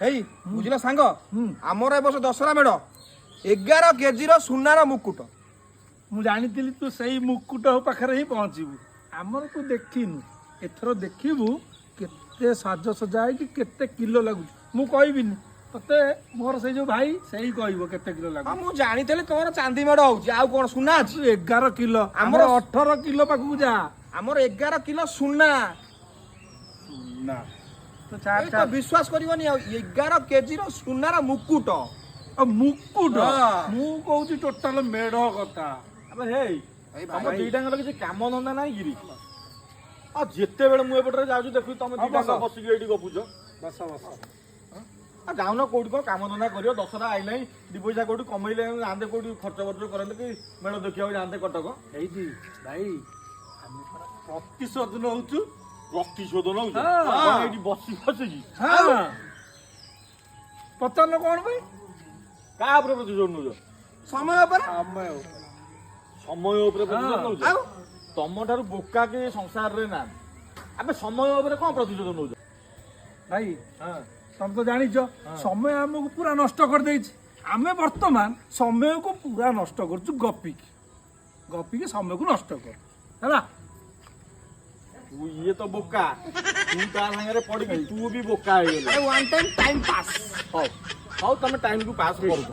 ହେଇ, ବୁଝିଲ ସାଙ୍ଗ, ଆମର ଏ ବର୍ଷ ଦଶହରା ମେଢ 11 କେଜିର ସୁନାର ମୁକୁଟ। ମୁଁ ଜାଣିଥିଲି ତୁ ସେଇ ମୁକୁଟ ପାଖରେ ହିଁ ପହଞ୍ଚିବୁ। ଆମର ତୁ ଦେଖିନୁ, ଏଥର ଦେଖିବୁ କେତେ ସାଜସଜା ହେଇକି କେତେ କିଲୋ ଲାଗୁଛି। ମୁଁ କହିବିନି ତତେ, ମୋର ସେଇ ଯୋଉ ଭାଇ, ସେଇ କହିବ କେତେ କିଲୋ ଲାଗୁଛି। ମୁଁ ଜାଣିଥିଲି ତମର ଚାନ୍ଦି ମେଢ ହଉଛି, ଆଉ କଣ ସୁନା ଅଛି? 11 କିଲୋ, ଆମର 18 କିଲୋ ପାଖକୁ ଯା। ଆମର 11 କିଲୋ ସୁନା। ନା ତ ଛାଡ଼। ଏଇ ତ ବିଶ୍ୱାସ କରିବନି, ଆଉ 11 କେଜିର ସୁନାର ମୁକୁଟ। ଆଉ ମୁକୁଟ। ହଁ। ମୁଁ କହୁଛି ଟୋଟାଲ ମେଢ କଥା। ଆବେ ହେଇ, ଏଇ ତମ ଭାଇ। ଦିଟାଙ୍କର କିଛି କାମ ଧନ୍ଦା ନାହିଁ କିରି? ଆଉ ଯେତେବେଳେ ମୁଁ ଏପଟରେ ଯାଉଛି, ଦେଖୁଛି ତମେ ହଁ, ଦିଟାଙ୍କ ବସ। ବସିକି ଏଇଠି ଗପୁଛ। ବସ ବସ। ଆଉ ଯାଉନ କୋଉଠି କଣ କାମ ଧନ୍ଦା କରିବ। ଦଶହରା ଆଇଲାଣି, ଦି ପଇସା କୋଉଠି କମେଇଲେ ଯାଆନ୍ତେ, କୋଉଠି ଖର୍ଚ୍ଚ ବର୍ଚ୍ଚ କରନ୍ତେ କି ମେଳ ଦେଖିବାକୁ ଯାଆନ୍ତେ କଟକ। ହେଇଛି ଭାଇ, ଆମେ ପରା ପ୍ରତିଶୋଧ ନଉଛୁ। ପ୍ରତିଶୋଧ ନଉଛ? ହଁ। କଣ ଏଇଠି ବସି ବସିକି? ହଁ, ପଚାରୁନ କଣ ପାଇଁ। କାହା ଉପରେ ପ୍ରତିଶୋଧ ନଉଛ? ସମୟ ଉପରେ। ସମୟ। ସମୟ ଉପରେ ପ୍ରତିଶୋଧ ନଉଛ? ଆଉ। ତମ ଠାରୁ ବୋକା କି ସଂସାରରେ ନାହାନ୍ତି। ଆବେ, ସମୟ ଉପରେ କଣ ପ୍ରତିଶୋଧ ନଉଛ? ଭାଇ, ତମେ ତ ଜାଣିଛ ସମୟ ଆମକୁ ପୁରା ନଷ୍ଟ କରିଦେଇଛି। ଆମେ ବର୍ତ୍ତମାନ ସମୟକୁ ପୁରା ନଷ୍ଟ କରୁଛୁ, ଗପିକି ଗପିକି ସମୟକୁ ନଷ୍ଟ କରୁଛୁ, ହେଲା। ତୁ ଇଏ ତ ବୋକା, ତୁ ତା ସାଙ୍ଗରେ ପଡିକି ତୁ ବି ବୋକା ହେଇଗଲୁ। One time time pass. ହଉ ହଉ, ତମେ ଟାଇମ କୁ ପାସ୍ କରୁଛ।